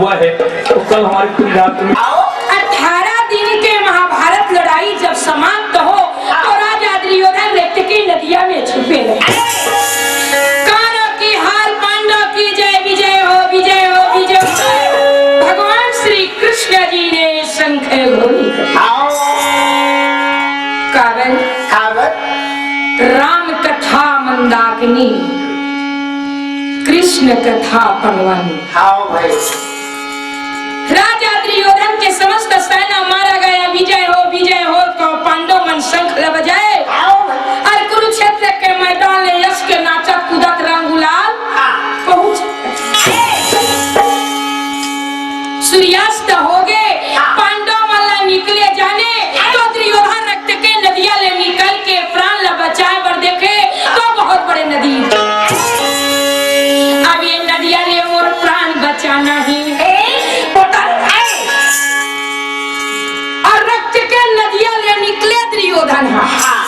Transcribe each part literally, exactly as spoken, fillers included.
हुआ है, तो कल हमारी पूरी रात में अठारह दिन के महाभारत लड़ाई जब समाप्त हो, तो राजा दुर्योधन रक्त की नदिया में छिपे रहे। कौरव की हार, पांडव की जय, विजय हो, विजय हो, विजय हो। भगवान श्री कृष्ण जी ने शंख घोरी। कारण राम कथा मंदाकिनी, कृष्ण कथा पनवानी। हाओ भाई। राजा दुर्योधन के समस्त सेना मारा गया, विजय हो, विजय हो, तो पांडव मन शंख ल बजाए। हाओ भाई। और कुरुक्षेत्र के मैदान ले यश के नाचत कूदत रंग गुलाल हाँ। पहुंच। सूर्यास्त हो गए, हाँ। पांडव मन ला निकले जाने, हाँ। तो दुर्योधन रक्त के नदिया ले निकल के प्राण ला बचाए बर देखे, तो बहुत बड़े नदी। अब ये नदिया ले मोर प्राण बचाना ही। ए, बोतल, ए। और रक्त के नदिया ले निकले दुर्योधन हा। हाँ।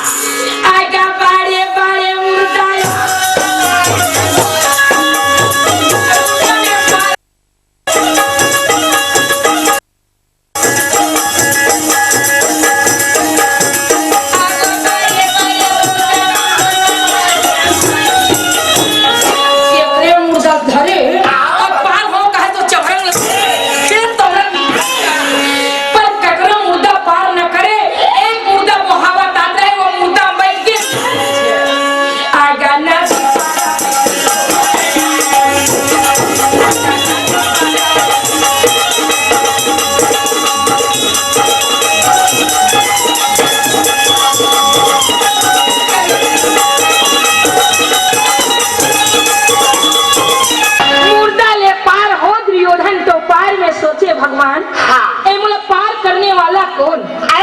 आगा बाड़े बाड़े मुर्दा। एकरे मुर्दा धरे, अब पार हो कहे तो चपरंग लगे। फिर तो पर ककरो मुर्दा पार न करे, एक मुर्दा मोहावा तात रहे, वो मुर्दा बैठ के आगा ना मुर्दा ले पार हो दुर्योधन तो पार में सोचे भगवान, हाँ। ए मोला पार करने वाला कौन? ऐ।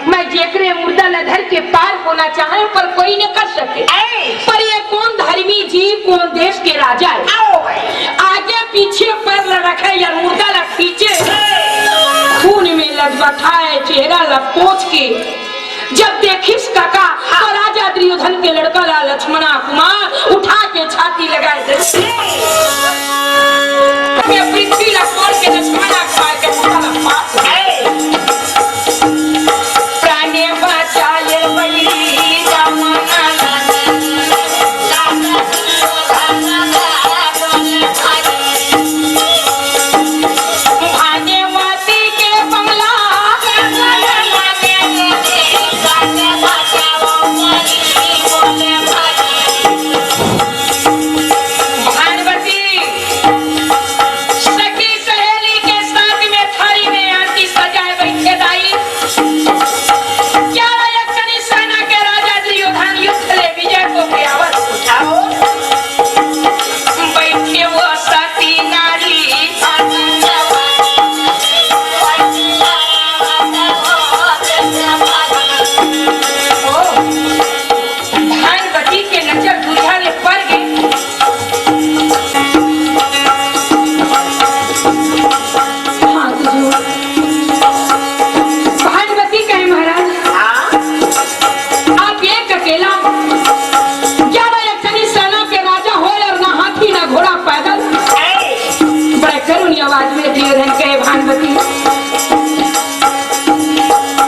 मैं जेकरे मुर्दा ल धर के पार होना चाहे, पर कोई न कर सके। ऐ। पर ये कौन धर्मी जी, कौन देश के राजा है? आओ। आगे पीछे पैर ल रखे या मुर्दा ल खींचे, खून में लथबथाए चेहरा ल पोंछ के जब देखिस कका, तो राजा दुर्योधन के लड़का ला लक्ष्मणा कुमार उठा के छाती लगाए दे। ये पृथ्वी ला तोड़ के लक्ष्मणा कुमार के मुंह ला फाड़ दे। प्राणे बचा ले बली जमाना। भाग्यवती के बंगला। भानवती, सखी सहेली के साथ में थारी में आरती सजाए बैठे दाई। ग्यारह यक्षिणी सेना के राजा दुर्योधन युद्ध ले विजय को कहावत उठाओ। बैठे वो सती नारी। ओ, भानवती के नजर दूरिहा ले पड़ गे। हाँ, तो जो भानवती कहे, महाराज, हाँ? आप एक अकेला ग्यारह यक्षिणी सेना के राजा हो और ना हाथी ना घोड़ा पैदल। बड़े करुणी आवाज में दुर्योधन कहे, भानवती,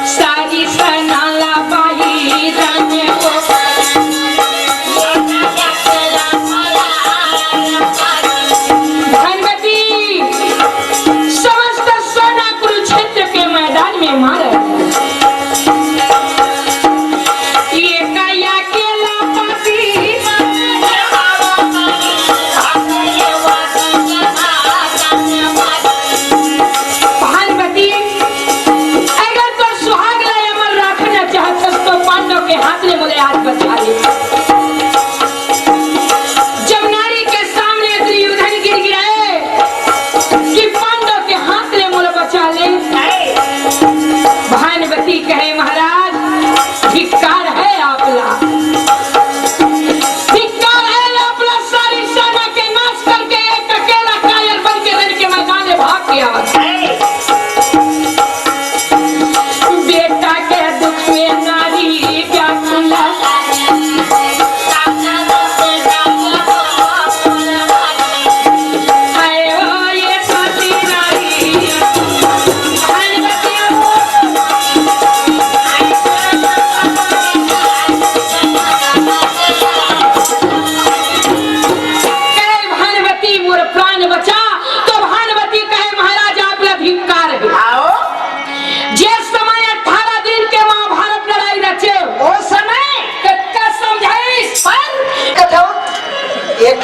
सारी सेना ला बाई रंग को। भानवती, समस्त सेना कुरुक्षेत्र के मैदान में मारा। ये काया के लापा भानवती, अगर तोर सुहाग ला अमर राखना चाहत हस, तो पांडव के हाथ ले मोले आज बचा ले। जब नारी के सामने दुर्योधन गिर गिराए कि पांडव के हाथ ले मोले बचा ले, भानवती कहे, महाराज, धिक्कार है आपला। धिक्कार है आपला, सारी सेना के नाश करके एक अकेला कायर बन के रण के मैदान में भाग के आवत है। बेटा के दुख में नारी व्याकुला। हाय ओ ये सती ना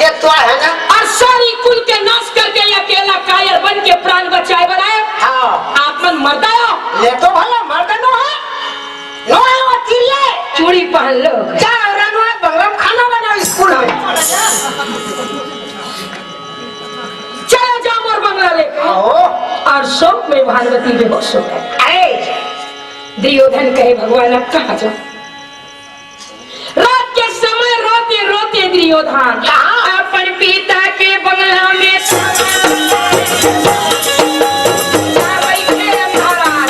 ये तो है ना। अउ सारी कुल के नाश करके ये अकेला कायर बन के प्राण बचाए बर आए। हाँ। आप मन मरदा हो। ये तो भला मरदा नो है। नो है वो तिरिये। चूड़ी पहन लो। जा रनवा बंगला में खाना बनाओ स्कूल में। चलो जाओ मोर बंगला लेके। आओ। अउ शोक में भानुमति बेहोश हो गए। अरे। दुर्योधन कहे, भगवान अब कहाँ जाऊं? रात के समय रोते रोते दुर्योधन कहाँ? अपन पिता के बंगला में बैठे महाराज।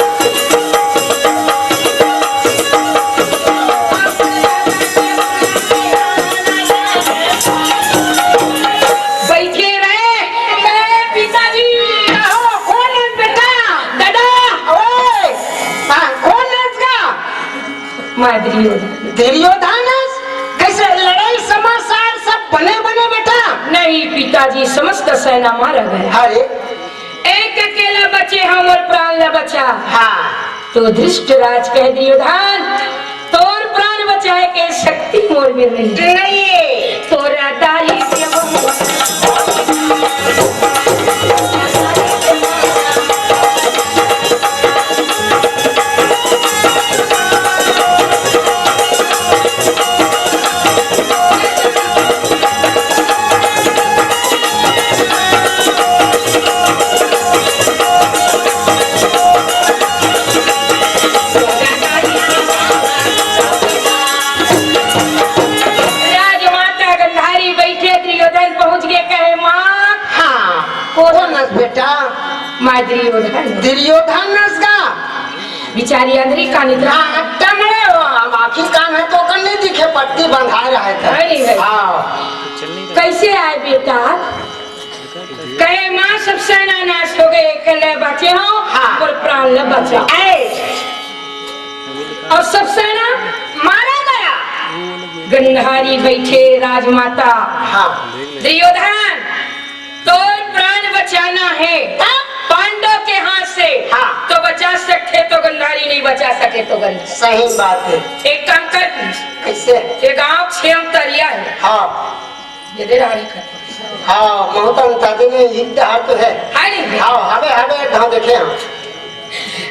बैठे रहे। ए, पिताजी। कहो, कौन है बेटा? दादा। ओए, हाँ, कौन है इसका? मैं दुर्योधन। दुर्योधन है? कैसे लड़ाई समाचार सब बने बने बेटा? नहीं पिताजी, समस्त सेना मारा गया। अरे। एक अकेला बचे हम अउ प्राण ला बचा। हाँ। तो धृष्टराज कहे दुर्योधन, तोर प्राण बचाए के शक्ति मोर में नहीं। नहीं। तोरा दाई के राजमाता गंधारी बैठे, दुर्योधन पहुंच के कहे, माँ। हाँ, कौन हस बेटा? मैं दुर्योधन। दुर्योधन हस का? बिचारी अंदरी कान इतना हाँ, टमड़े हो, अब आखिर कान है तो ओकर नहीं दिखे, पट्टी बंधाए रहे थे। है नहीं, है। हाँ। कैसे आए बेटा? कहे, माँ, सब सेना नाश हो गए, अकेले बचे हो, हाँ। अउ प्राण ले बचा। ऐ। अउ सब सेना मारा गया। गंधारी बैठे राजमाता। हाँ। दुर्योधन, तोर प्राण बचाना है। हाँ। पांडव के हाथ से। हाँ। तो बचा सकते तो गंधारी, नहीं बचा सके तो गंधारी। सही बात है। एक काम कर, कैसे? ये गांव छेम तरिया है। हाँ। ये दे रानी का। हाँ, महता उनका दे में एक डहार तो है। है नहीं? हाँ, हवे, हवे, हाँ, देखे हम।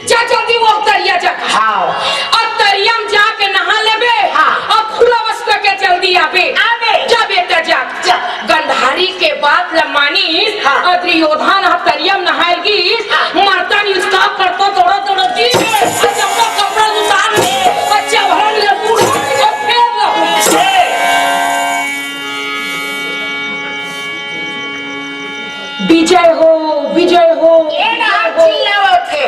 जा जल्दी वो तरिया जा। हाँ। अउ तरिया में जाके नहा लेबे। हाँ। अउ खुला वस्त्र के जल्दी आबे। आबे। जा बेटा जा। जा। गंधारी के बात ल मानिस। हाँ। अउ दुर्योधन ह तरिया में नहाए गिस। हाँ। मरता नहीं उसका करतो तोड़ा तोड़ा दी। अउ जब तक कपड़ा उतार ले, अउ चवरन ले बूढ़ा, अउ फेर रहो। विजय हो, विजय हो, ये ना विजय हो। चिल्लावत हे।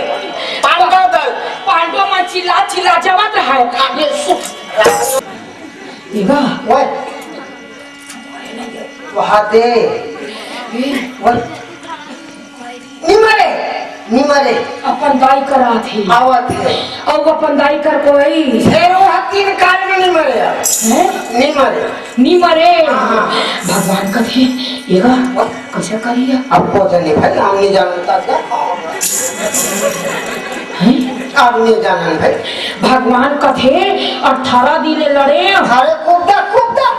पांडव दल। पांडव मन चिल्ला चिल्ला जावत रहे। ये सु- ये बा। ओए। वहाँ दे। ये। ओए। नी मरे, नी मरे। अपन दाई कर आत हे। आवत हे। अउ अपन दाई कर कोई। हे वो तीन काल में नी मरे। हैं? नी मरे। नी मरे। हाँ, हाँ। भगवान कथे, एगा कैसे करिया? अब को जाने भाई, हम नहीं जानता था। हैं? अब नहीं जाना भाई। भगवान कथे, अठारह दिन ले लड़े। अरे कूद दा, कूद दा।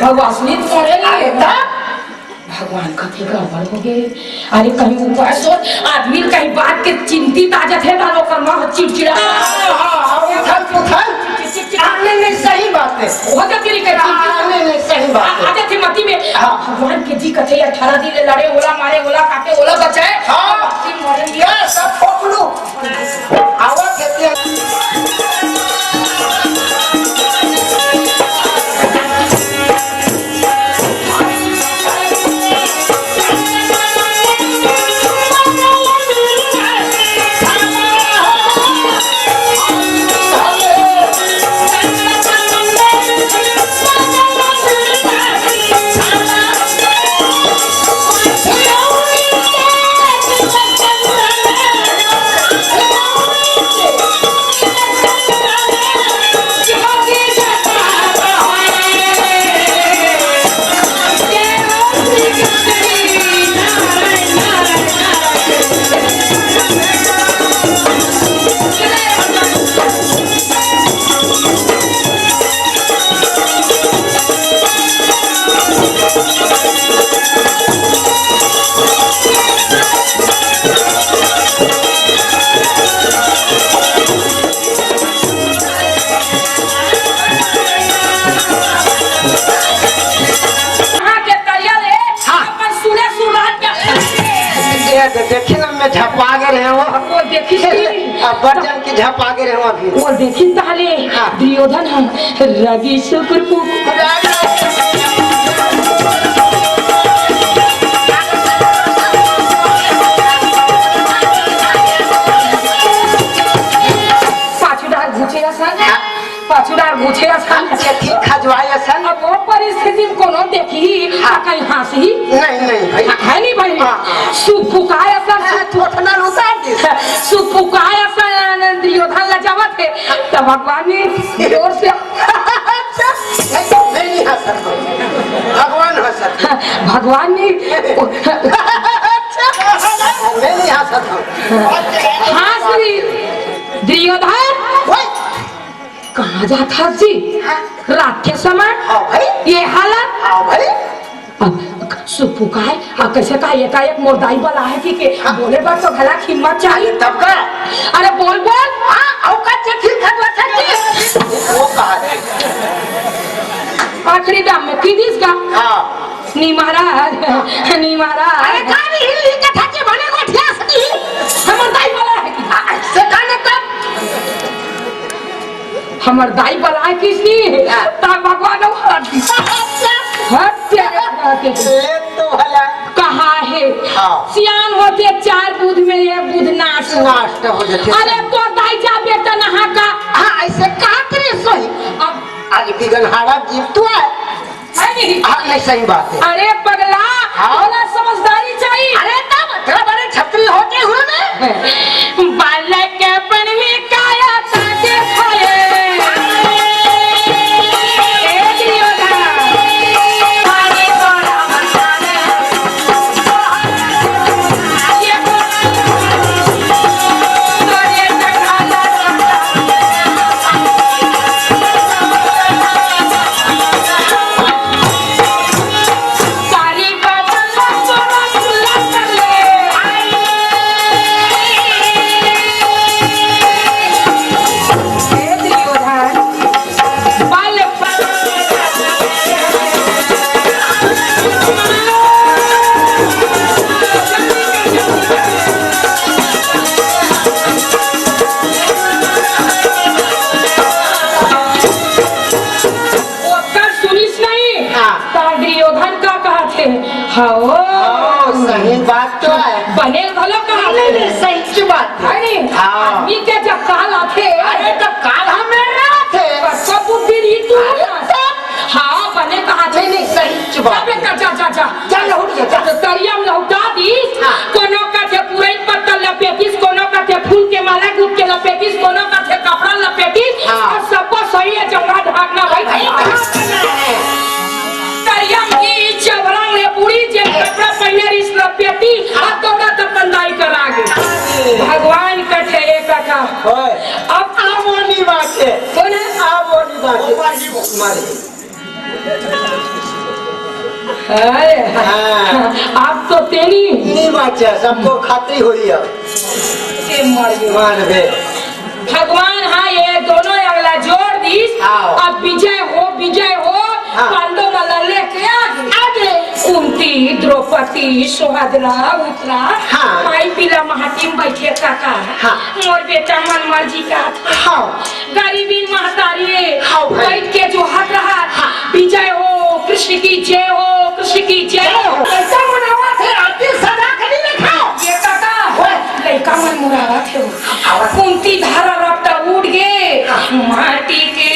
भगवान असली तो मरे नहीं। अरे दा। भगवान कथे गड़बड़ हो गे। अरे कहीं उपाय सोच, आदमी कहीं बात के चिंतित आ जाथे, ना ओकर मन चिड़चिड़ा। हाँ, हाँ, हाँ, उथल पुथल। चिड़चिड़। हाँ, नहीं, नहीं, सही बात है। हो जाथे नहीं कहीं चिंतित। हाँ, नहीं, नहीं, सही बात है। आ, आ जाथे मती में। हाँ। भगवान के जी कथे, अठारह दिन ले लड़े, ओला मारे, ओला काटे, ओला बचाए। हाँ। अब मरे ये सब फोकलू। आवत हे तें। देखिन, मैं झपा गे रहे हँव। वो देखिस कि अब्बड़ जन के झपा गे रहे हँव अभी। वो देखिस ताहले हाँ। दुर्योधन ह रगिस कुकुर कुकुर। पाछू डार घुचे असन, हाँ। पाछू डार घुचे असन। हाँ, जेती खजवाए असन। अब वो परिस्थिति म कोनो देखही, हाँ। त कहीं हाँसही? नहीं, नहीं भाई। है नहीं भाई? हाँ, हाँ। सुखफुकाय असन, हाँ, सुख थोथना उतार दिस। सुखफुकाय असन दुर्योधन ला जावत हे, त भगवान ने जोर से अच्छा, नहीं, मैं नहीं हाँसत हँव। भगवान हाँसत हे। भगवान ने अच्छा, मैं नहीं हाँसत हँव। हाँस ली। दुर्योधन, ओए! कहाँ जात हस जी? हाँ। रात के समय? हाँ भाई। ये हालत? हाँ भाई। अब सुखफुकाय, अब कइसे का एकाएक मोर दाई बलाय हे कि के हाँ। बोले बर तो घला हिम्मत चाही। अरे तब का? अरे बोल, बोल। हाँ, अउ का चेथिल खतवा खती? वो कहा थे। आखिरी दाम में पी दिस का? हाँ। नी महाराज, नी महाराज। अरे का नहीं हिल ली कथा के बने गोठिया सकी? हमर दाई बलाय हे कि? हाँ, से का मतलब? हमर दाई बलाय किस नी? हाँ। त भगवान अउ हट दिस। हट तेरे बात के। ले तो भला। कहाँ हे? हाँ। सियान होथे चार बूँद में एक बूँद नाश। नाश तो हो जाथे। अरे तोर दाई जा बेटा नहा का। हाँ, अइसे कहा करे सोही। अब अरे बिगन हाड़ा जीव तू आय। है नहीं? हाँ, नहीं, सही बात है। अरे पगला, हाँ? थोड़ा समझदारी चाहिए। अरे तब तेरा बड़े छतरी होते हुए में। बालक के अपन में काया था देखा ये। ए दुर्योधन। ओकर सुनिस नहीं। हाँ। त दुर्योधन का कहत हे? हव। हाँ, सही बात तो है। बने घलो कहत नहीं, हे। नहीं, सही बात है। अरे, हाँ। आदमी के जब काल आथे। अरे, तब काल हम मेर आथे। बस बुद्धि रही तू। अरे, तब हाँ, बने कहत हे। नहीं, नहीं, सही बात। जा बेटा, जा, जा, जा। जा, लहुट जा, जा। तो तरिया में लहुटा दिस। हाँ। कोनो कथे पुरई पत्ता लपेटिस, कोनो कथे फूल के माला गूंथ के लपेटिस, कोनो कथे कपड़ा लपेटिस, हाँ। अउ सबको सही हे जंगला ढाकना भाई। भाई, ढाकना है। तरिया में की चवरा में बूढ़ी जे कपड़ा पहिने रिहिस लपेटी, हाँ। अउ तोरा त पंदाई करा गे। हाँ जी। भगवान कथे ए कका। ओए। अब आ बोली बात है। कौन है? आ बोली बात है। मारी। अरे, हाँ। अब तो तेनी। नहीं बात है, सबको खातरी होई अब। ते मर गए। मार बे। भगवान हाँ ये दोनों अगला जोर दिस। हाँ। अब विजय हो, विजय हो, हाँ। पांडव वाला लेके आगे। आगे। कुंती, द्रौपदी, सुभद्रा, उत्तरा, हाँ। माई पीला महती में बैठे काका। हाँ। मोर बेटा मन मर्जी का। हाँ। गरीबी महतारी हाँ भाई। बैठ के जोहत रहा। हाँ। विजय हो, कृष्ण की जय हो, कृष्ण की जय हो। कैसा मनावा थे? आरती सदा खड़ी रखा। ये काका, ओए। लइका मन मुरावत हे। आवाज। कुंती धारा रक्त उठ गे। हाँ। माटी के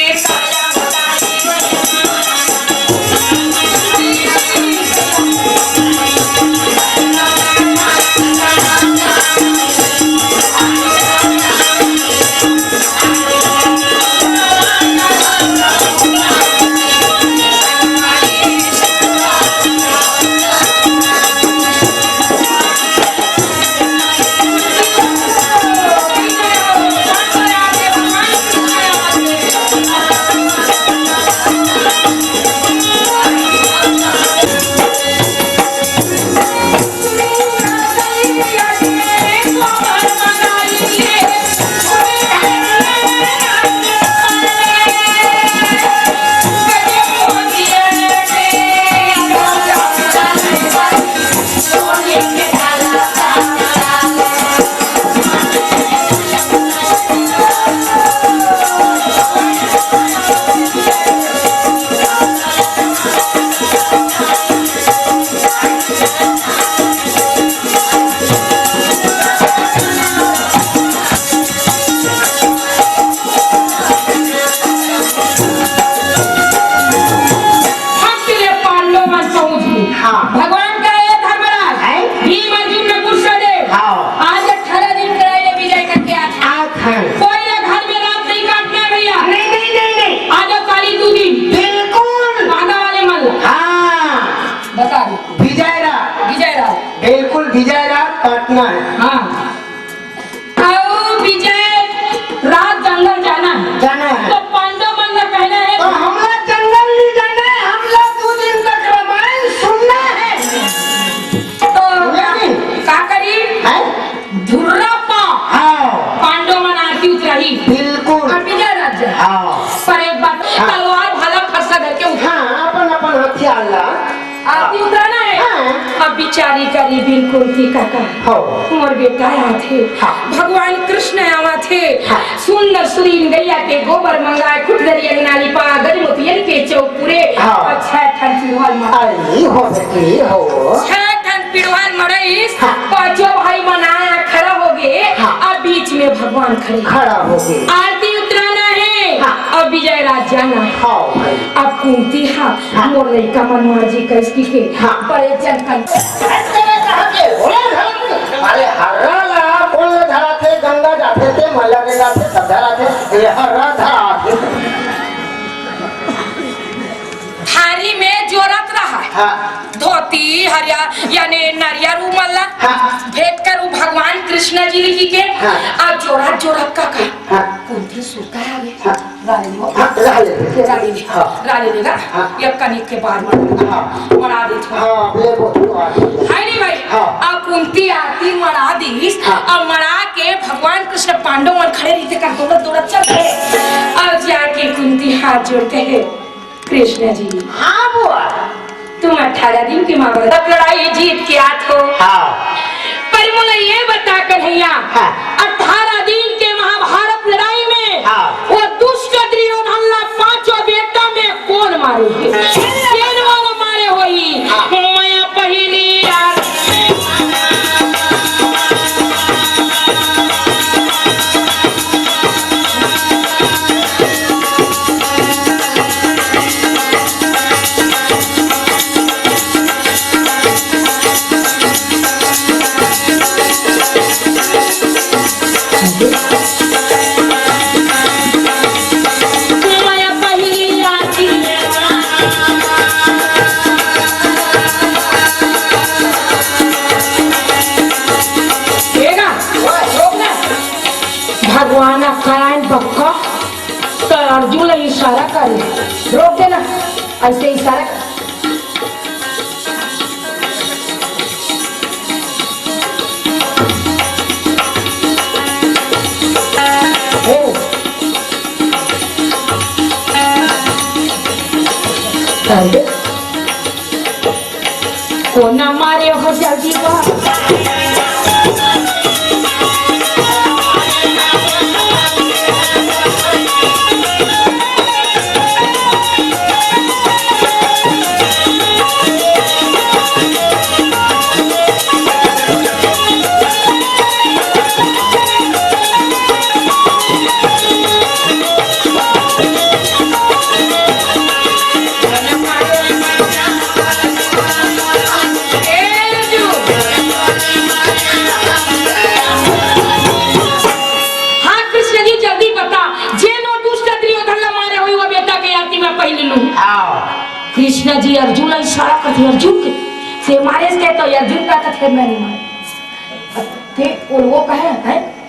ना है। हाँ। अउ विजय, रात जंगल जाना है। जाना है। तो पांडव मन ला कहना है। तो हमला जंगल नहीं जाना है, हमला दो दिन तक रामायण सुनना है। तो नहीं। का करी? हैं? धुर्रा पाव। हाँ। पांडव मन आरती उतराही। बिल्कुल। अउ विजय रात जाना। हाँ। पर एक बात, हाँ। तलवार भाला फरसा धर के उठा। हाँ, अपन, अपन हथियार ला। आरती उतराना है। हाँ। अब बिचारी करी बिल्कुल की काका। हो। मोर बेटा आथे। हाँ। भगवान कृष्ण आवत हे। हाँ। सुंदर सुरीन गैया के गोबर मंगाए, खुटदरी अंगना लिपा, गजमोतियन के चौक पुरे। हाँ। अउ छह ठन पिड़हल मड़ई। आई हो सकी हो। छह ठन पिड़हल मड़ई। हाँ। पांचों भाई मन आया खड़ा हो गए। हाँ। अब बीच में भगवान खड़े। खड़ा हो गए। आरती उतराना है। हाँ। अब विजय रात जाना है। हाँ भाई। अब कुंती हा हाँ। मोर लइका मन मार जी कइस की के हाँ। बड़े जन कन। अरे हर्रा ला कोन ला धराथे, गंगा जाथे ते, मैया के जाथे, तब धराथे, ये हर्रा धराथे। थारी में जोरत रहा। हाँ। धोती हरिया, यानी नरियर उमल ला। हाँ। भेंट करू भगवान कृष्ण जी लिखी के। हाँ। अब जोरत जोरत का कर। हाँ। कुंती सुरता है। हाँ। रानी हो। हाँ, रानी। रानी। हाँ। रानी लेगा? हाँ। एक कनिक के बाद मना। हाँ। मना दे तो। हाँ, ले वो तो आ गई। है नहीं भाई? हाँ। अब कुंती आरती मना दीस, हाँ। अब मना के भगवान कृष्ण पांडव मन खड़े रहिथे का दौड़त दौड़त चल रहे। अब जाके कुंती हाथ जोड़ के, "कृष्ण जी।" हाँ बुआ। तुम अठारह दिन के महाभारत लड़ाई जीत के आत हो। हाँ। पर मोला ये बता कन्हैया, हाँ। अठारह दिन के महाभारत लड़ाई में हाँ। वो दुष्ट दुर्योधन ला पांचों बेटा में कोन मारे हे? कोन वाला मारे होही? हाँ। मैं पहली यार। भगवान अक्कलाइन बक्का, तो अर्जुन ला इशारा करे, रोक देना, ऐसे इशारा कर। कोन मारे हो जल्दी बा। हाँ कृष्ण जी, जल्दी बता, जेन ओ दुष्ट दुर्योधन ला मारे होही, वो बेटा के आरती मैं पहली लूँ। हाँ। कृष्ण जी अर्जुन ला इशारा करथे, अर्जुन के, से मारे से तो अर्जुन का कथे, मैं नहीं मारे। ते वो, वो कहे, हैं?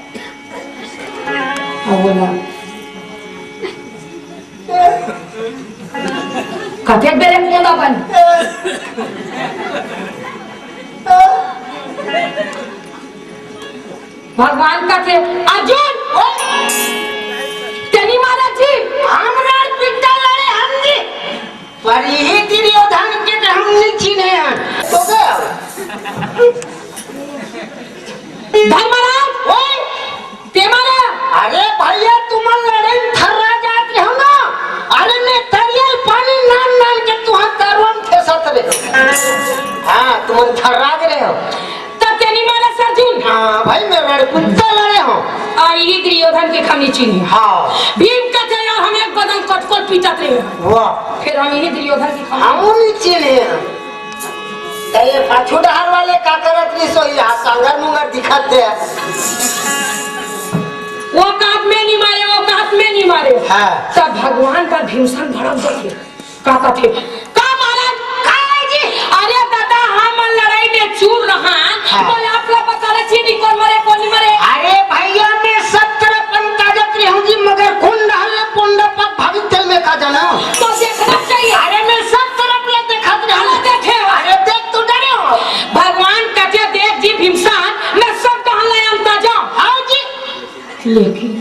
अब बोला। कतेक बेर एक मुंदा बन। भगवान कथे, "अर्जुन, तेनी महाराज जी, हम राड़ पिट्टा लड़े हम जी, पर यही दुर्योधन के तो हम नहीं चिन्हे हैं।" तो गया। धर्मराज, ओए, ते मारा? अरे भैया, तुमन लड़ई में थर्रा जात रहे हो ना? अरे मैं तरिया पानी नान नान के तुहां तरुआ में ठेसत रहे हो। हाँ, तुमन थर्रा गे रहे हो। तब तेनी मारा अर्जुन? हाँ भाई, मैं लड़े कुत्ता लड़े हो। आ, यही दुर्योधन के खमी चीनी। हाँ। भीम कथे यार, हम एक बदन कटकोल पीटत रहे हो। वाह। फिर हम यही दुर्योधन के खमी हम नहीं चीने हैं। त ये पाछू डहार वाले का करत रहिस होही, यहाँ सांगर मुंगर दिखत हे। वो कात में नहीं मारे, वो कात में नहीं मारे। हाँ। तब भगवान का भीमसेन भड़क जाथे। का कथे? का महाराज? का है जी? अरे दादा, हम लड़ाई में चूर रहा, हाँ। तो आप लोग बता रहे छी, लेकिन